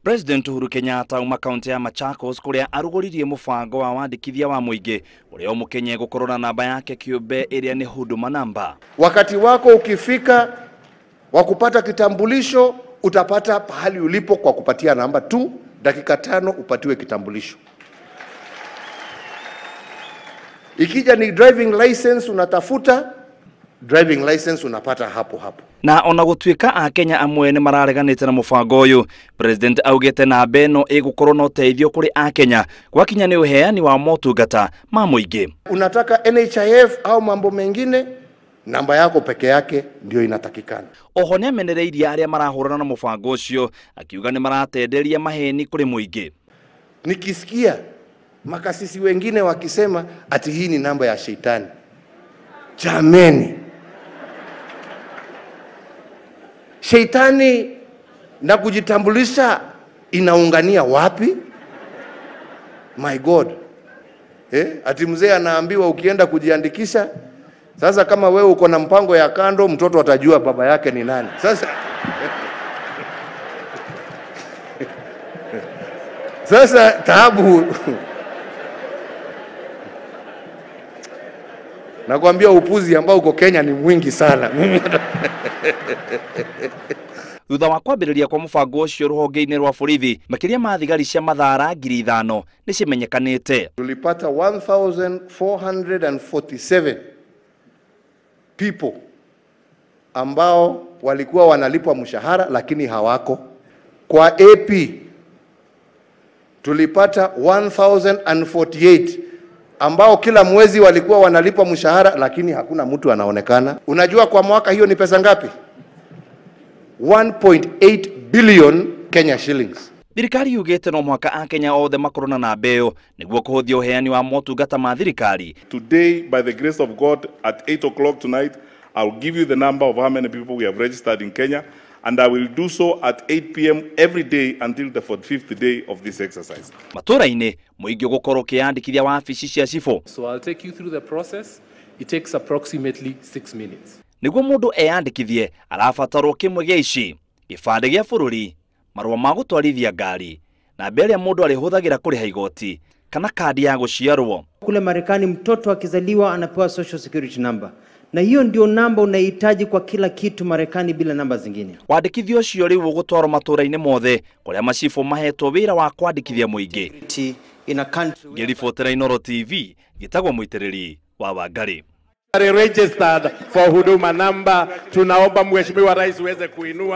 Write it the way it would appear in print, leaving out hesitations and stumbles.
President Uhuru Kenyatta uma kaunti ya Machakos kuria arugoririe mubango wa wandikithia wa muingi uria o Mukenya egukorwo na namba yake kiumbe iria ni Huduma Namba. Wakati wako ukifika wa kupata kitambulisho utapata pahali ulipo kwa kupatia namba tu, dakika 5 upatiwe kitambulisho. Ikija ni driving license unatafuta, driving license unapata hapo hapo. Na ona gutuika akenya amwe ni marareganite na mubango uyu, President augite namba ino igukorwo na uteithio kuri akenya gwakinya ni uheani wa motungata ma muingi. Unataka NHIF au mambo mengine, namba yako peke yake ndio inatakikana. Oho ni amenereirie aria marahurana na mubango ucio akiuga ni maratenderia maheni kuri muingi. Nikisikia makasisi wengine wakisema ati hii ni namba ya sheitani, jameni, sheitani na kujitambulisha inaungania wapi? My God. Ati mzee anaambiwa ukienda kujiandikisha, sasa kama wewe uko na mpango ya kando, mtoto atajua baba yake ni nani. Sasa sasa taabu. Nakwambia upuzi ambao uko Kenya ni mwingi sana. Thutha wa kwambĩrĩria kwa mũbango ũcio rũhonge-inĩ rwa borithi, makĩria ma thigari cia mathara 5,000 nĩ cimenyekanĩte. Tulipata 1447 people ambao walikuwa wanalipwa mshahara lakini hawako. Kwa AP tulipata 1048 ambao kila mwezi walikuwa wanalipwa mshahara lakini hakuna mtu anaonekana. Unajua kwa mwaka hiyo ni pesa ngapi? 1.8 billion Kenya shillings. Thirikari yugite no mwaka akenya othe makorwo na namba ĩyo nĩguo kũhũthia ũheani wa motungata ma thirikari. Today, by the grace of God, at 8 o'clock tonight, I'll give you the number of how many people we have registered in Kenya, and I will do so at 8 p.m. every day until the 45th day of this exercise. Matũra-inĩ mũingĩ ũgũkorwo ũkĩyandĩkithia wabici cia cibũ. So I'll take you through the process. It takes approximately 6 minutes. Nĩguo mũndũ eyandĩkithie arabatarwo kĩmwe gĩa ici: gĩbandĩ gĩa bũrũri, marũa ma gũtwarithia ngari, namba ĩrĩa mũndũ arĩhũthagĩra kũrĩha igoti, kana kadi ya gũciarwo. Kule Marekani mtoto akizaliwa anapewa social security number, na hiyo ndio namba unahitaji kwa kila kitu Marekani bila namba zingine. Wandĩkithia ũcio rĩu ũgũtwarwo matũra-inĩ mothe kũrĩa macibũ mahetwo wĩra wa kwandĩkithia mũingĩ. Ngĩribotera Inooro TV, ngĩtagwo Mũitĩrĩri wa Wangari. Registered for Huduma Number, tunaomba Mheshimiwa Rais uweze kuinua.